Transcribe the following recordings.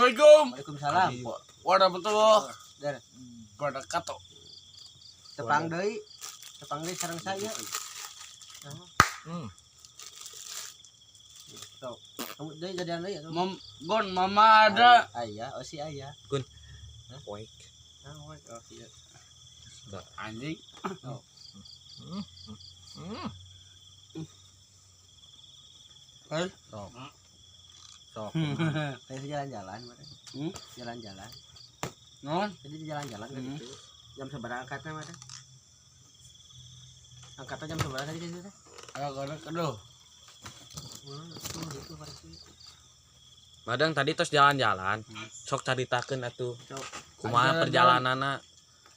Assalamualaikum. Waalaikumsalam. Warahmatullahi Der, wabarakatuh. Tepang deui. Tepang deui sareng saya. Sok. Kamu deui jadian deui atuh. Mom, Gon, mama ada. Aya, oh si aya. Poek. Ah, oh iya. Anjing. Eh? Sok. Sok. Tadi jalan-jalan mah. Hmm? Jalan-jalan. Non? Tadi jalan-jalan kan Hmm. itu. Jam sabaraha angkatna mah teh? Angkatnya jam sabaraha tadi itu teh? Ayo kono keduh. Tuh itu pasti. Madang tadi tos jalan-jalan. Sok caritakeun atuh. Sok. Kumaha perjalananna?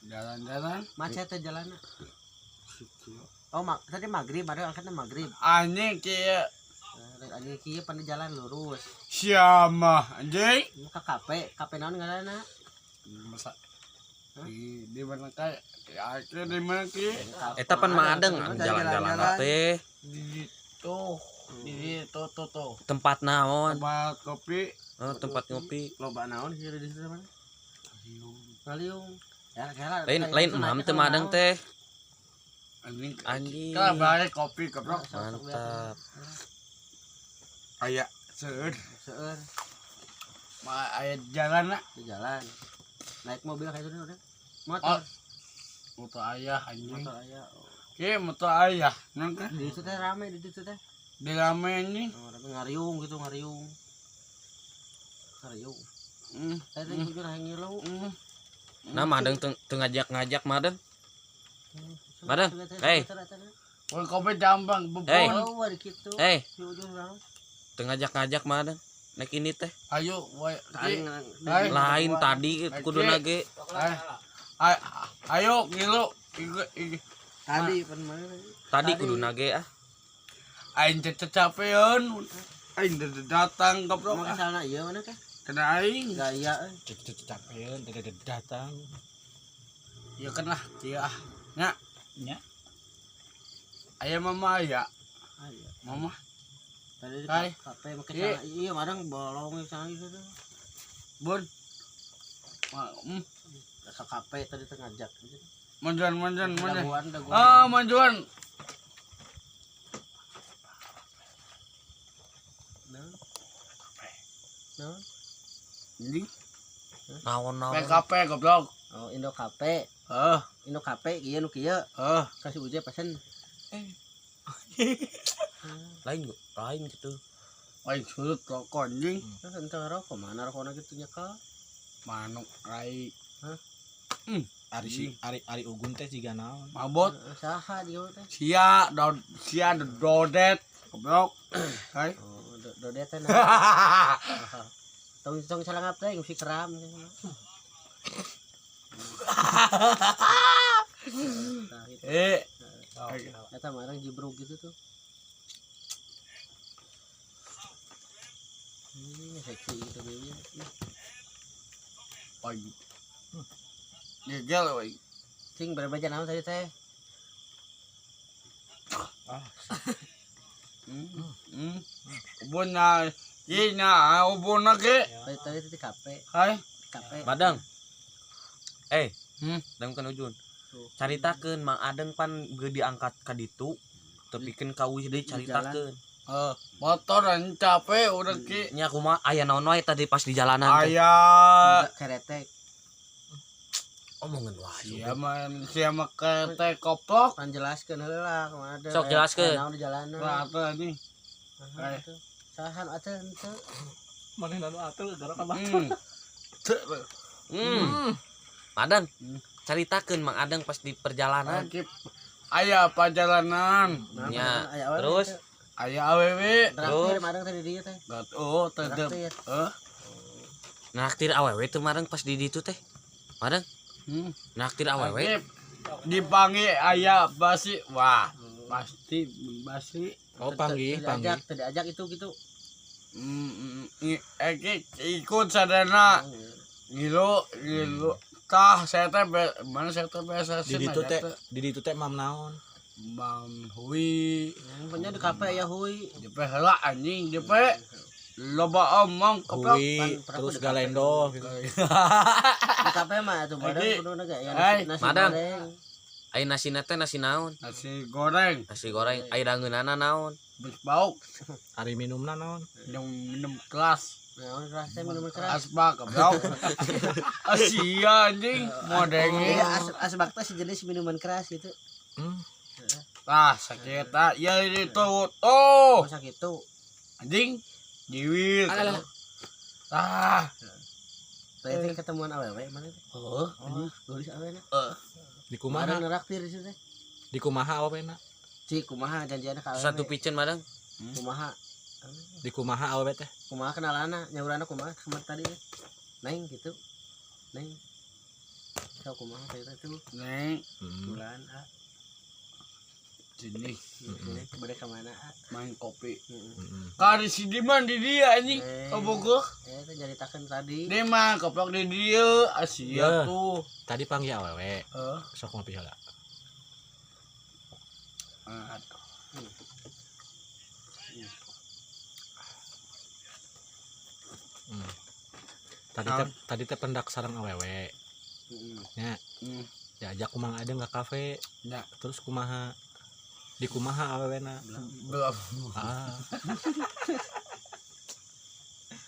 Jalan-jalan. Macet teh jalanna. Oh, tadi maghrib, ada angkatnya maghrib. Anjing kieu. Anjing kieu pan di jalan lurus. Siapa anjing? Ka kafe, kafe naon ngaranna? Masa di mana kayak ya, di mana ki? Eta pan Madeng anu jalan-jalan teh. Di tuh, di tuh tuh tuh. Tempat naon? Tempat kopi. Oh, tempat ngopi. Loba naon sih di situ mana? Ngaliung. Ya, kela. Lain lain emam teh Madeng teh. Anjing. Anjing. Kalau balik kopi goblok. Mantap. Aya seueur. Seueur. Ma aya jalan lah. Di jalan. Naik mobil kayak itu udah. Motor. Oh. Motor ayah anjing. Motor ayah. Ki motor ayah. Nang kan? Di situ teh rame di situ teh. Di rame anjing. Oh, rame ngariung gitu, ngariung. Ngariung. Saya teh jujur hayang ngilu. Nah, Madeng teu ngajak-ngajak Madeng. Madeng, hey. Woi kopi jambang bebon. Hey. Oh, wah kitu. Hey, Si ujung urang. teu ngajak-ngajak Madeng. Naik ini teh. Ayo woi. Lain Lain tadi kuduna ge. Ayo ngilu. Tadi pan mana? Tadi kuduna ge ah. Aing teh capeun. Aing teh datang goblok. Emang kesalna ieu mana teh? Kena aing. Gaya euy. Capeun teh datang. Ya kena kieu ah. Nya. Nya. Aya mama aya. Aya. Mama. Tadi di Hai. kafe make celana iya madang bolong sana gitu tuh. Bun. Ke kafe tadi teh ngajak. Manjuan manjuan manjuan. Daguan daguan. Ah, manjuan. Nah. Nah. Ini Naon-naon. PKP goblok. Oh, Indo Cafe. Heeh, Indo Cafe ieu nu kieu. heeh. Kasih uje pesen. Lain lain gitu. Aing surut rokok anjing. Terus ente rokok mana rokokna gitu nyekel. Manuk rai. Hah? Ari si ari ari Ugun teh jiga naon? Mabot. Saha dia teh? Sia dod sia dodet goblok. Hai. Oh, dodet teh nah. Tong tong salangap teh ngisi keram. Nah, gitu. Eh, Eta mah orang jibruk gitu tuh. Seksi gitu baby. Pagi. Gegel we. Cing berapa jam tadi teh? Ah. Ubunna, ina ubunna ke. Tadi tadi kafe, Hai. kafe. Madang. Eh, dang kan ujun. Caritakeun Mang Adeng pan geus diangkat ka ditu, tepikeun ka uih deui caritakeun. Motor anjing capek udah ki. Nya kumaha aya naon wae tadi pas di jalanan teh. Aya. Keretek. Omongan wae. Sia mah sia mah ketek koplok. Pan jelaskeun heula kumaha ada. Sok jelaskeun. Naon di jalanan. Rata anjing. Sahan atuh henteu. Maneh anu atuh gara ka Madang. Caritakeun Mang Adeng pas di perjalanan. Aya perjalanan. Nya. Terus aya awewe. Traktir Madang tadi dieu teh. Oh, tetep. Heeh. Naktir awewe teh Madang pas di ditu teh. Madang. Naktir awewe. Dipanggil aya basi. Wah, pasti basi. Oh, panggih, panggih. Tidak ajak itu gitu. Ikut sadana. Ngilu, ngilu. Tah, saya teh mana saya teh biasa di ditu teh mam naon? Mam hui. Punya di kafe ya hui. Jepe heula anjing, jepe. Loba omong keplok. Terus galendo gitu. Di kafe mah atuh madang kudu ge ya nasi goreng. Ai nasina teh nasi naon? Nasi goreng. Nasi goreng ai dangeunana naon? Bauk. Ari minumna naon? Minum kelas. Naon kelas teh minuman keras. Asbak keblok. Asia anjing modenge. Asbak teh sejenis minuman keras gitu. Tah sakit tah ya itu tuh. Masa gitu. Anjing jiwil. Tah. Teh ketemuan awewe mana teh? Heeh. Geulis awena. Heeh. Di kumaha neraktir di situ teh? Di kumaha awena? Ci kumaha janjianna ka awewe. Satu piceun madang. Kumaha? Di kumaha awewe teh? Kumaha kenalanna, nyaurana kumaha kamar tadi teh. Neng gitu. Neng. Sok kumaha teh itu? Neng. Bulan a. Sini. Bade ka mana a? Main kopi. Kari si Diman di dia anjing. Ka Bogor. Teh nyaritakeun tadi. Diman koplok di dia Asia tuh. Tadi panggil awewe. Heeh. Sok ngopi heula. Aduh. Tadi teh pendak sareng awewe. Nya. Diajak kumang adeng ke kafe. Nya. Terus kumaha? Di kumaha awewena? Belum. Ah.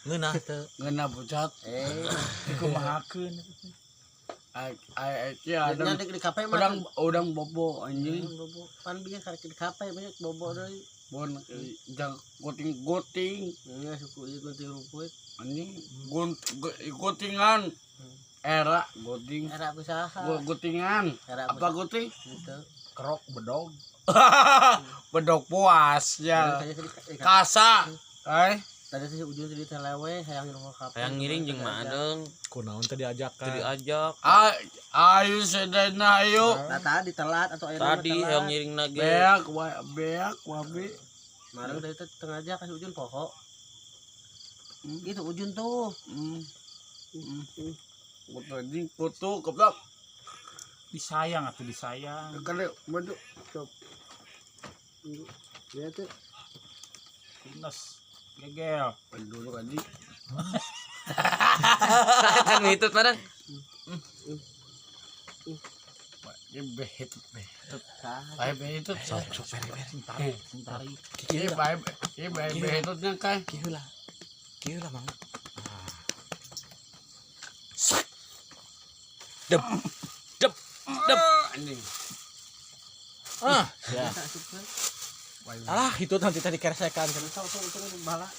Ngeunah teu. Ngeunah pucat. Dikumahakeun. Ai ai ada. Di kafe mah udang bobo anjing. Bobo. Pan bieu karek di kafe banyak bobo deui. Bon jang goting-goting. Nya suku ieu gunting rumput. Anjing gotingan. Era goting. Era usaha. Gotingan. Apa goting? Gitu. Kerok bedog. Bedog puas ya. Kasa. Tadi sih ujung tadi telewe hayang ngiring kafe. Hayang ngiring jeung Mak Adeng. Kunaon teh diajak kan? Diajak. Ayo sedana ayo. Nah tadi telat atau aya tadi hayang ngiring na ge. Beak beak wabe. Marang tadi teh tengah aja kasih ujung poho. Itu ujung tuh. Kutu anjing kutu goblok. Disayang atuh disayang. Kali maju. Stop. Ya tuh. Minus. Gegel. Penduduk anjing. Kan hitut madang. Ini behitut behitut. Bae behitut. Sok bere bere. Tarik. Ini bae ini bae behitutnya kai. Kieu lah. Kieu lah mang. Dep. Dep. Dep. Anjing. Ah, ya. Alah, itu nanti tadi keresekan. Sok bala.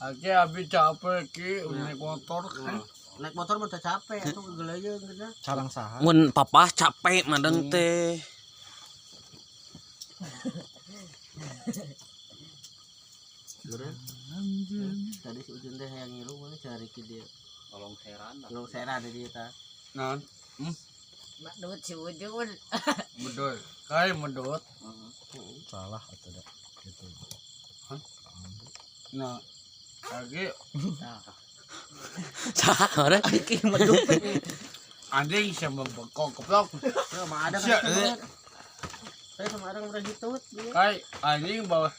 Oke, habis capek ki naik motor kan. Naik motor mah capek atuh gelejeung geuna. Carang saha? Mun papah capek madang teh. Tadi si Ujun teh hayang ngilu mana cari ki dia. Tolong seran. Tolong seran di dia tah. Naon? Medut si Ujun. Medut. Kai medut. Salah atuh da. Gitu. Hah? Nah, lagi Salah orang iki medut. Anjing sama bekok keplok. Sama ada kan. Saya sama ada udah hitut. Kai anjing bawa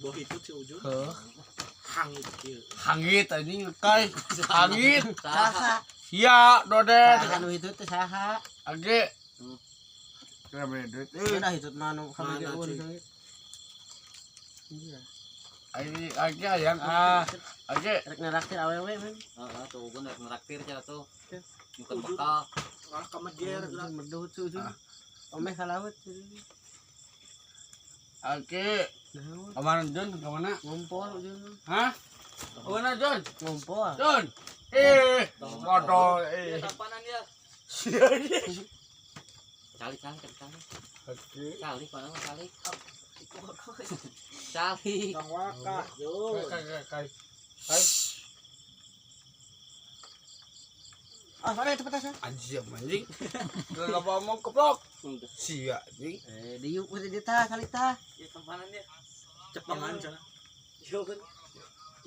bawa hitut si Ujun. Heuh. Hangit kieu. Hangit anjing kai. Hangit. Saha? Sia dodet. Saha nu hitut teh saha? Age. Kira duit. Udah hitut mah nu kami ge eueun. Iya. Ai age hayang ah. Age rek neraktir awewe men. Heeh, tuh Ugun rek neraktir cenah tuh. Nyukeun bekal. Kalah ka mejer medut si Ujun. Omeh ka laut. Age. Kemana Jun? Kemana? Ngumpul Ujun. Hah? Kemana Jun? Ngumpul. Jun. Motor eh. Tampanan dia. Calik calik calik. Calik mana mah calik. Calik. Kang wakah, Jun. Kai kai. Ah, mana cepet asa. Anjing anjing. Loba omong keplok. Sia anjing. Diuk we di tah calik tah. Ya tampanan dia. Cepengan cenah. Yun.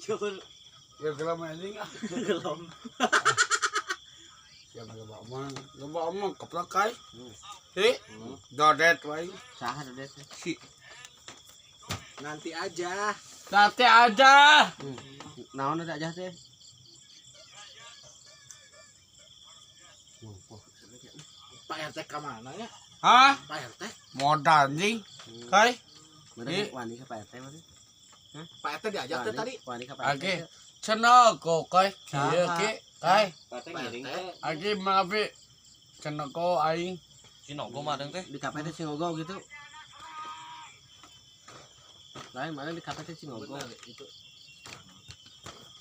Yun. Ya gelem anjing ah. Gelem. Si Ya loba omong, loba omong keplak kai. Hi. Dodet wae. Saha dodet? Si Nanti aja. Nanti aja. Naon ada aja teh? Pak RT ka mana ya? Hah? Pak RT? Modal anjing. Kai. Mana wani ka Pak RT mana? Hah? Pak RT diajak teh tadi. Wani ka Pak RT. Age. Cenah ko kai. Kieu ki. Kai. Pak RT ngiring teh. Age maaf cenah ko aing. Si Nogo mah teh. Di kafe teh Cingogo gitu. Lain mana di kafe teh Cingogo itu.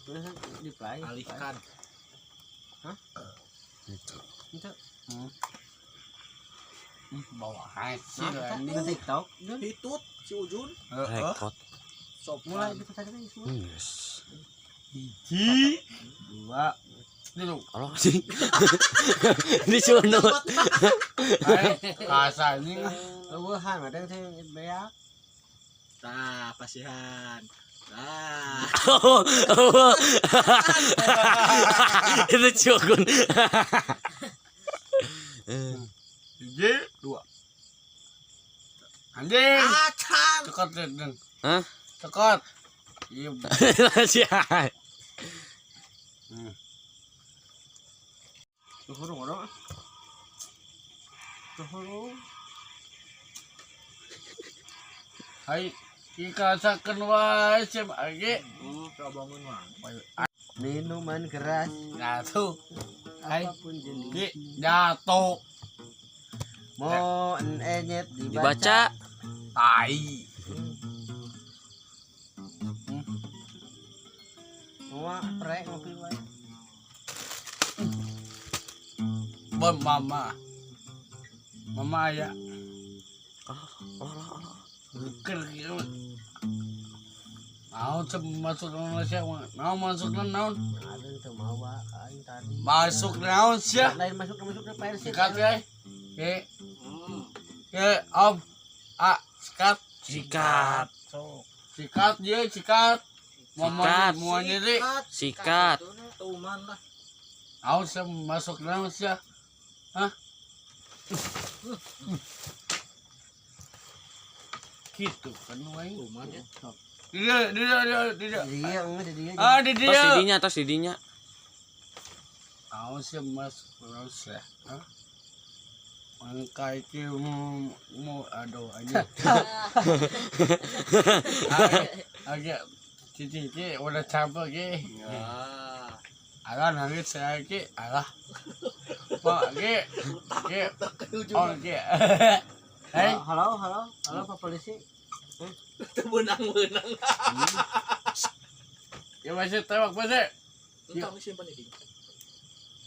Terus di play. Alihkan. Hah? Itu. Itu. Bawa hasil anjing. Di TikTok. Hitut si Ujun. Rekod. Sok mulai kita tadi semua. Yes. 1, 2, 3. Allah sih. Dicunut. Kasa anjing. Eueuhan ada teh beak. Tah, pasihan. Tah. Itu cukun. 1, 2. Anjing. Acan. Cekot deng. Hah? Cekot. Iya. Siap. Tuhurung orang. Tuhurung. Hai, dikasakeun wae sim age. Bangun wae. Minuman keras. Jatuh. Hai. Apapun jenis. Ki jatuh. Mau enyet Dibaca. Tai. Wah, prek ngopi wae. Bon mama. Mama ya. Allah Allah. Ker Naon masuk Indonesia, naon masuk naon? Ada teu mawa aing tadi. Masuk naon sia? Lain masuk masuk ke Persib. Sikat ya. Ke. Ke om. A sikat. Sikat. Sikat dia sikat. Sikat. Mau nyeri. Sikat. Tuman lah. Naon sia masuk naon sia? Hah? Gitu kan wae. Tuman ya. Dia dia dia dia. Dia enggak dia. Ah di Tos dia. didinya, tos didinya. Naon sia masuk naon sia? Hah? Mangkai ki mau aduh aja. Agak cici ki udah capek ki. Alah nangis saya ki alah. Pak ki ki oh ki. Hei, Halo, halo, halo Pak polisi. Benang-benang. Ya masih tembak masih. Entah simpan ini.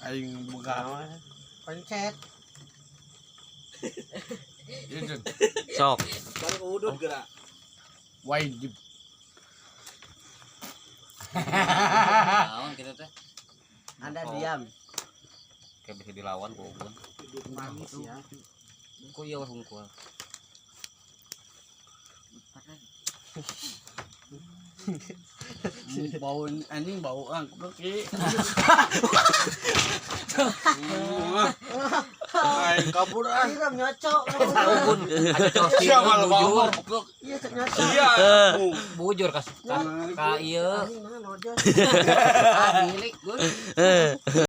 Aing buka. Pencet. Itu Sok. Balik udut gerak. wajib. Naon kitu teh? Anda diam. Kayak bisa dilawan ku Ujun. Hidup manis ya. Ku ieu hungkul. Bau anjing bau ah goblok ki. Aing kabur ah. Siram nyocok. Siapa lu bau goblok? Iya, nyocok. Iya. Bujur ka ka ieu. Anjing mana lojos. Ah, milik gue.